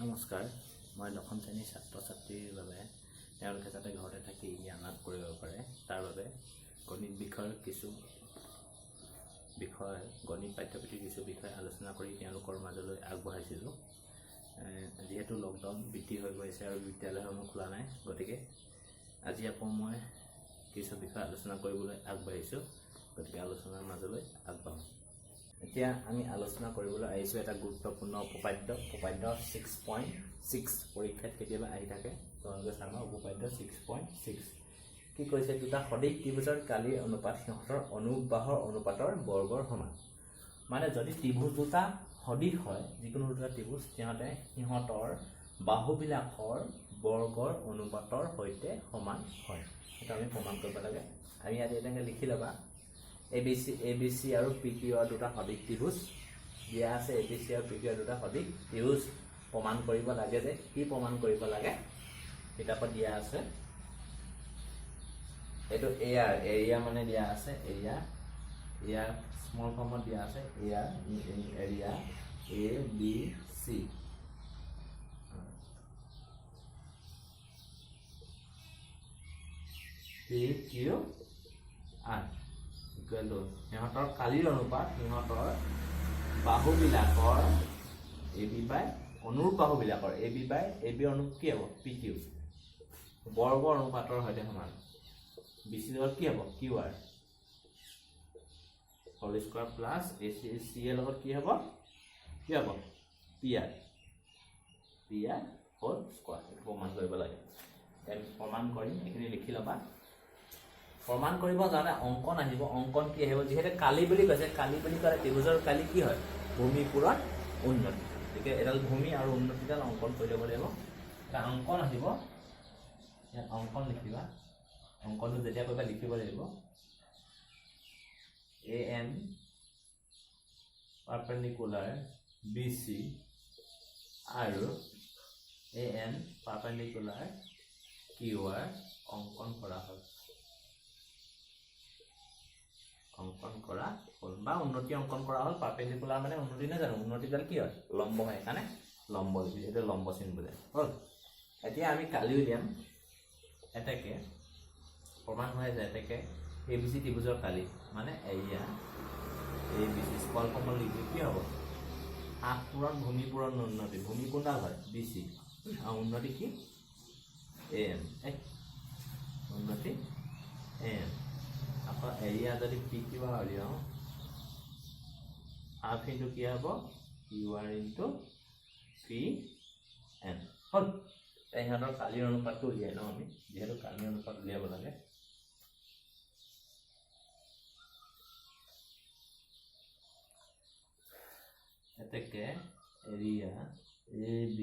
নমস্কাৰ, মই দশম শ্ৰেণীৰ ছাত্ৰ ছাত্ৰীৰ বাবে, তেওঁলোকে যাতে ঘৰতে থাকি জ্ঞান লাভ কৰিব পাৰে তাৰ বাবে গণিত বিষয়ৰ কিছু বিষয়, গণিত পাঠ্যপুথিৰ কিছু বিষয় আলোচনা কৰি তেওঁলোকৰ মাজলৈ আগবঢ়াইছিলোঁ। যিহেতু লকডাউন বৃদ্ধি হৈ গৈছে আৰু বিদ্যালয়সমূহ খোলা নাই, গতিকে আজি আকৌ মই কিছু বিষয় আলোচনা কৰিবলৈ আগবাঢ়িছোঁ। গতিকে আলোচনাৰ মাজলৈ আগবাঢ়োঁ। এতিয়া আমি আলোচনা কৰিবলৈ আহিছোঁ এটা গুৰুত্বপূৰ্ণ উপপাদ্য, উপপাদ্য 6.6। পৰীক্ষাত কেতিয়াবা আহি থাকে, তোমালোকে চাবা। উপপাদ্য 6.6 কি কৈছে? দুটা সদিশ ত্ৰিভুজৰ কালিৰ অনুপাত সিহঁতৰ অনুবাহৰ অনুপাতৰ বৰ্গৰ সমান। মানে যদি ত্ৰিভুজ দুটা সদিশ হয়, যিকোনো দুটা ত্ৰিভুজ, সিহঁতে সিহঁতৰ বাহুবিলাকৰ বৰ্গৰ অনুপাতৰ সৈতে সমান হয়, সেইটো আমি প্ৰমাণ কৰিব লাগে। আমি ইয়াত এনেকৈ লিখি ল'বা, A B C, A B C আৰু পি কিউ আৰ দুটা সদিশ ত্ৰিভুজ দিয়া আছে। এ বি চি আৰু পি কিউ আৰ দুটা সদিশ ত্ৰিভুজ। প্ৰমাণ কৰিব লাগে যে, কি প্ৰমাণ কৰিব লাগে? কিতাপত দিয়া আছে এইটো এ আৰ, এৰিয়া মানে দিয়া আছে এৰিয়া, এ আৰ স্মল ফৰ্মত দিয়া আছে। A R, area A B C P Q R equal to সিহঁতৰ কালিৰ অনুপাত সিহঁতৰ বাহুবিলাকৰ এ বি বাই অনুৰূপ বাহুবিলাকৰ A B by A B অনুৰূপ কি হ'ব? পি কিউ বৰ্গৰ অনুপাতৰ সৈতে সমান। বি চি লগত কি হ'ব? Q R whole square plus A C, C এৰ লগত কি হ'ব? কি হ'ব? P R, P R whole square. এইটো প্ৰমাণ কৰিব লাগে। আমি প্ৰমাণ কৰিম, এইখিনি লিখি ল'বা। প্ৰমাণ কৰিব যাওঁতে অংকন আহিব। অংকন কি আহিব? যিহেতু কালি বুলি কৈছে, কালি বুলি ক'লে ত্ৰিভুজৰ কালি কি হয়? ভূমি পূৰণ উন্নতি। গতিকে এডাল ভূমি আৰু উন্নতিডাল অংকন কৰি ল'ব লাগিব। এটা অংকন আহিব, ইয়াত অংকন লিখিবা। অংকনটো যেতিয়া কৰিবা লিখিব লাগিব, A M perpendicular B C আৰু A N perpendicular Q R অংকন কৰা হ'ল, অংকন কৰা হ'ল বা উন্নতি অংকন কৰা হ'ল। পাৰপেণ্ডিকুলাৰ মানে উন্নতি নহয় জানো? উন্নতিডাল কি হয়? লম্ব হয়, সেইকাৰণে লম্ব লিখি, এইটো লম্ব চিন বোলে। হ'ল। এতিয়া আমি কালি উলিয়াম। এতেকে প্ৰমাণ হৈ আছে, এতেকে এ বি চি ত্ৰিভুজৰ কালি মানে এৰিয়া এ বি চি স্মল ফৰ্মত লিখিলে কি হ'ব? হাফ পূৰণ ভূমি পূৰণ উন্নতি। ভূমি কোনডাল হয়? B C. আৰু উন্নতি কি? এ এম, এই উন্নতি এ এম। আকৌ এৰিয়া যদি পি কিউ আৰ উলিয়াওঁ, হাফ ইনটু কি হ'ব? Q R into P N. হ'ল। এতিয়া সিহঁতৰ কালিৰ অনুপাতটো উলিয়াই লওঁ আমি, যিহেতু কালিৰ অনুপাত উলিয়াব লাগে। এতেকে area A B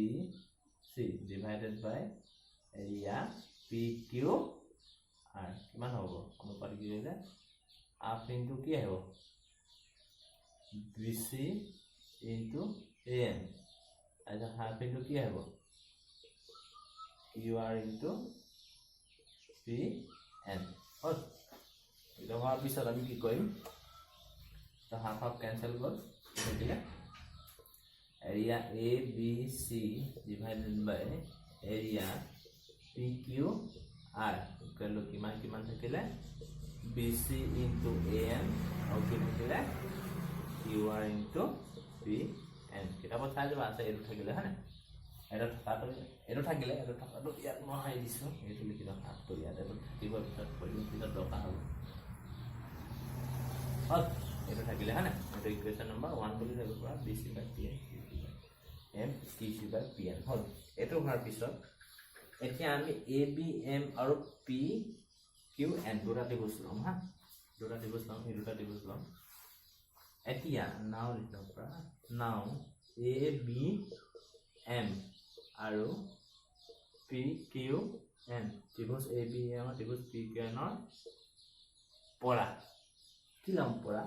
C divided by area P Q R কিমান হ'ব? অনুপাত কি হৈছে? হাফ ইনটু কি আহিব? B C into A N. তাৰপিছত হাফ ইনটু কি আহিব? Q R into P N. হ'ল। এইটো হোৱাৰ পিছত আমি কি কৰিম? তো হাফ হাফ কেঞ্চেল গ'ল, থাকিলে area A B C divided by area P Q R equal to কিমান কিমান থাকিলে? B C into A N আৰু কি থাকিলে? Q R into P N. কিতাপত চাই যাবা, আছে। এইটো থাকিলে হয়নে? এইটো থকাটো, এইটো থাকিলে, এইটো থকাটো ইয়াত মই সাৰি দিছোঁ। এইটো লিখি দিওঁ, হাফটো ইয়াত, এইটো থাকিব, পিছত কৰিম, পিছত দৰকাৰ হ'ব। হ'ল। এইটো থাকিলে হয়নে? এইটো ইকুৱেশ্যন নম্বৰ 1 বুলি ধৰিব পৰা। B C by P N, M Q C by P N. হ'ল। এইটো হোৱাৰ পিছত এতিয়া আমি এ বি এম আৰু পি কিউ এন দুটা ত্ৰিভুজ ল'ম। হা, দুটা ত্ৰিভুজ ল'ম, এই দুটা ত্ৰিভুজ ল'ম। এতিয়া নাও লিখিব পৰা, নাও এ বি এম আৰু P Q N, ত্ৰিভুজ A B M আৰু ত্ৰিভুজ পি কিউ এনৰ পৰা কি ল'ম? পৰা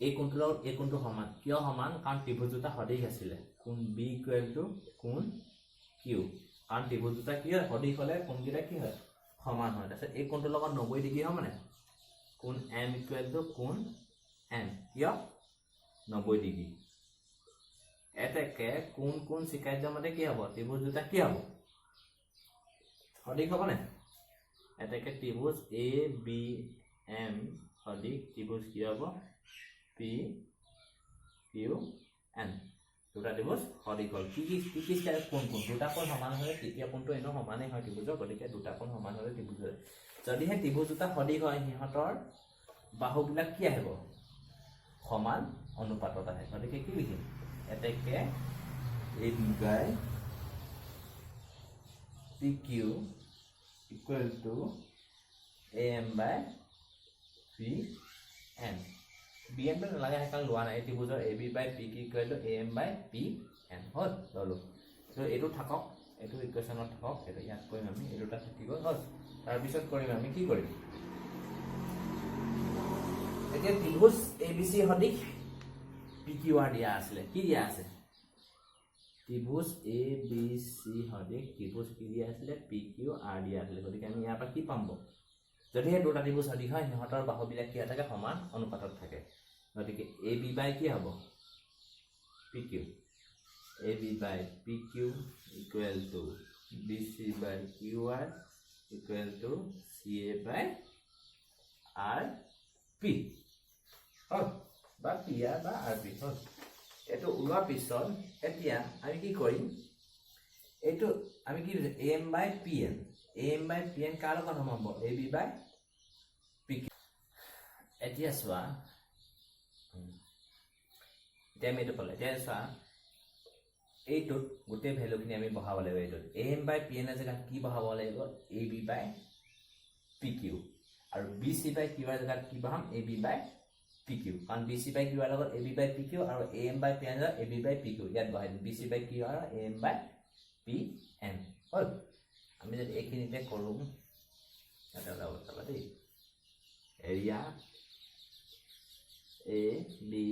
এই কোণটোৰ লগত এই কোণটো সমান। কিয় সমান? কাৰণ ত্ৰিভুজ দুটা সদিশ আছিলে। কোণ বি ইকুৱেল টু কোণ কিউ। কাৰণ ত্ৰিভুজ দুটা কি হয়? সদিশ হ'লে কোণকেইটা কি হয়? সমান হয়। তাৰপিছত এই কোণটোৰ লগত 90 ডিগ্ৰী হ'ব, মানে কোণ এম ইকুৱেল টু কোণ এন। কিয় 90 ডিগ্ৰী? এতেকে কোন কোন স্বীকাৰ্য মতে কি হ'ব? ত্ৰিভুজ দুটা কি হ'ব? সদিশ হ'বনে? এতেকে ত্ৰিভুজ এ বি এম সদিশ ত্ৰিভুজ কি হ'ব? P Q N. দুটা ত্ৰিভুজ সদিশ হ'ল। কি কি কি কি কোন কোন দুটা কোণ সমান হ'লে তৃতীয় কোণটো এনেও সমানেই হয় ত্ৰিভুজৰ। গতিকে দুটা কোণ সমান হ'লে ত্ৰিভুজৰ, যদিহে ত্ৰিভুজ দুটা সদিশ হয়, সিহঁতৰ বাহুবিলাক কি আহিব? সমান অনুপাতত আহে। গতিকে কি লিখিম? এতেকে AB by PQ equal to AM by PN। B এনটো নালাগে, সেইকাৰণে লোৱা নাই। এই ত্ৰিভুজৰ AB by PQ equal to AM by PN হ'ল, ল'লোঁ। ত' এইটো থাকক, এইটো ইকুৱেশ্যনত থাকক। এইটো ইয়াত কৰিম আমি। এই দুটা থাকি গ'ল, হ'ল। তাৰপিছত কৰিম আমি, কি কৰিম এতিয়া? ত্ৰিভুজ এ বি চি সদিশ পি কিউ আৰ দিয়া আছিলে। কি দিয়া আছে? ত্ৰিভুজ এ বি চি সদিশ ত্ৰিভুজ কি দিয়া আছিলে? পি কিউ আৰ দিয়া আছিলে। গতিকে আমি ইয়াৰ পৰা কি পাম? যদিহে দুটা ত্ৰিভুজ সদিশ হয়, সিহঁতৰ বাহুবিলাক কি থাকে? সমান অনুপাতত থাকে। গতিকে এ বি বাই কি হ'ব? PQ। AB by PQ equal to BC by QR equal to CA by RP হ'ল, বা পি আৰ বা আৰ পি হ'ল। এইটো ওলোৱাৰ পিছত এতিয়া আমি কি কৰিম? এইটো আমি কি AM by PN, AM by PN কাৰ লগত সমান হ'ব? AB by PQ। এতিয়া চোৱা, এতিয়া আমি এইটো পালোঁ। এতিয়া চোৱা, এইটোত গোটেই ভেলুখিনি আমি বহাব লাগিব। এইটোত এ এম বাই পি এনৰ জেগাত কি বহাব লাগিব? AB by PQ। আৰু B C by Q R জেগাত কি বহাম? AB by PQ। কাৰণ B C by Q R লগত AB by PQ আৰু AM by PN লগত AB by PQ। ইয়াত বহাই দিম B C by QR, AM by PN হ'ল। আমি যদি এইখিনিতে কৰোঁ, ইয়াতে ওলাব, চাবা দেই। এৰিয়া এ বি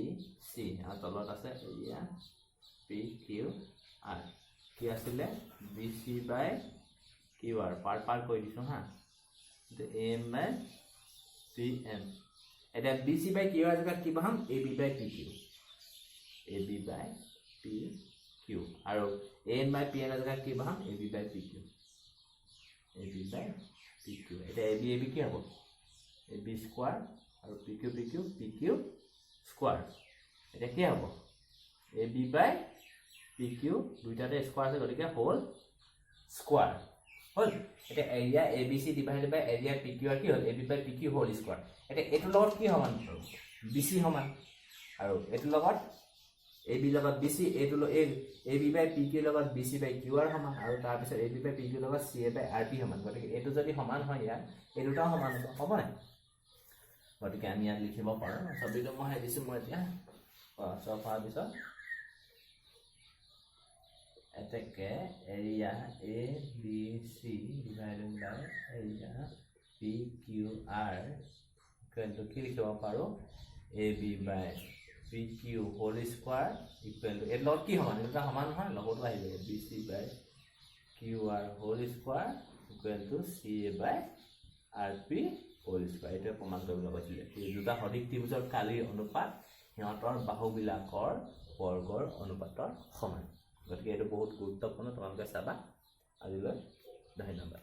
চি আৰু তলত আছে এৰিয়া পি কিউ আৰ। কি আছিলে? BC by QR। Part part কৰি দিছোঁ হা। AM by PN। এতিয়া B C by QR জেগাত কি বহাম? AB by PQ, AB by PQ। আৰু এ এম বাই পি এনৰ জেগাত কি বহাম? AB by PQ, AB by PQ। এতিয়া এ বি, এ বি কি হ'ব? A B square. আৰু PQ, PQ, PQ square। এতিয়া কি হ'ব? AB by PQ, দুইটাতে স্কোৱাৰ আছে, গতিকে হোল স্কোৱাৰ হ'ল। এতিয়া area ABC divide by area PQR কি হ'ল? AB by PQ whole square। এতিয়া এইটোৰ লগত কি সমান? বি চি সমান। আৰু এইটোৰ লগত এ বিৰ লগত বি চি, এইটো AB by PQ লগত B C by QR সমান। আৰু তাৰপিছত A B by P কিউৰ লগত CA by RP সমান। গতিকে এইটো যদি সমান হয়, ইয়াত এই দুটাও সমান হ'ব, হ'ব নাই? গতিকে আমি ইয়াত লিখিব পাৰোঁ, ছবিটো মই দিছোঁ মই এতিয়া চব হোৱাৰ পিছত। এতেকে area ABC divided by area PQR equal to কি লিখিব পাৰোঁ? AB by PQ whole square equal to, এইটোৰ লগত কি সমান? এই দুটা সমান নহয়, লগতো আহি যাব, BC by QR whole square equal to CA by RP whole square। এইটোৱে প্ৰমাণ কৰিবলৈ কৈছিলে। এই দুটা সদিশ ত্ৰিভুজৰ কালিৰ অনুপাত সিহঁতৰ বাহুবিলাকৰ বৰ্গৰ অনুপাতৰ সমান। গতিকে এইটো বহুত গুৰুত্বপূৰ্ণ, তোমালোকে চাবা। আজিলৈ ধন্যবাদ।